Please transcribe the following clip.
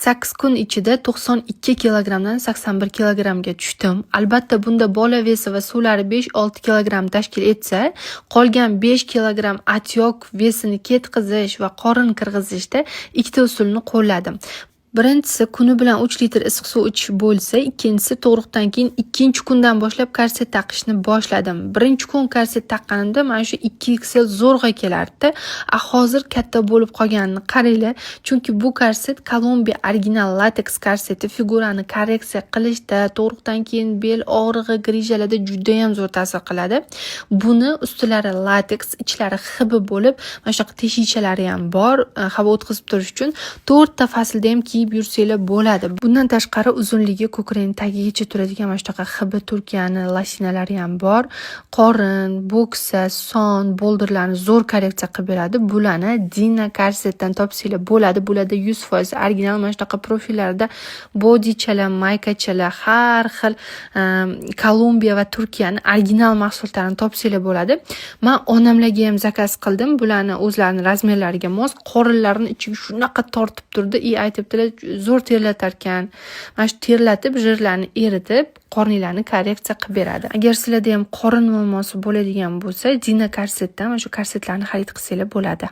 8 kun ichida 92 kilogrammdan 81 kilogrammga tushdim. Albatta, bunda bola вес i va suvlari 5-6 kilogramm tashkil etsa, qolgan 5 kilogramm отёк вес ini ketqizish va qorin kirg'izishda ikkita usulni qo'lladim. Birinchisi kuni bilan 3 litr issiq suv ichish bo'lsa, ikkinchisi tug'ruqdan keyin ikkinchi kundan boshlab korset taqishni boshladim. Birinchi kun korset taqqanimda mana shu 2XL zo'rg'a kelardi. A hozir katta bo'lib qolganini qaranglar. Chunki bu korset Kolumbiya original lateks korseti figurani korreksiya qilishda, tug'ruqdan keyin bel og'rig'i, грыжа larda judayam zo'r ta'sir qiladi. Buni ustilari lateks, ichlari xibi bo'lib, mana shunaqa teshikchalari ham bor, havo o'tkazib turish uchun. To'rtta faslda ham kiyib yursanglar bo'ladi. Bundan tashqari, uzunligi ko'krakning tagigacha turadigan mana shunaqa xibi Turkiyani лосина lari ham bor. Qorin, bo'ksa, son, boldirlarni zo'r korreksiya qilib beradi. Bularni Dina korsetdan topsanglar bo'ladi. Bularda 100% original mana shunaqa profillarda bodichalar, maykachalar, har xil Kolumbiya va Turkiyani original mahsulotlarini topsanglar bo'ladi. Man onamlarga ham заказ qildim. Bularni o'zlarini размер lariga mos, qorinlarini ichiga shunaqa tortib turdi и aytibdilar, zo'r terlatarkan. Mana shu terlatib, жир larni eritib, qorninglarni korreksiya qilib beradi. Agar sizlarda ham qorin muammosi bo'ladigan bo'lsa, Dina korsetdan mana shu korsetlarni xarid qilsanglar bo'ladi.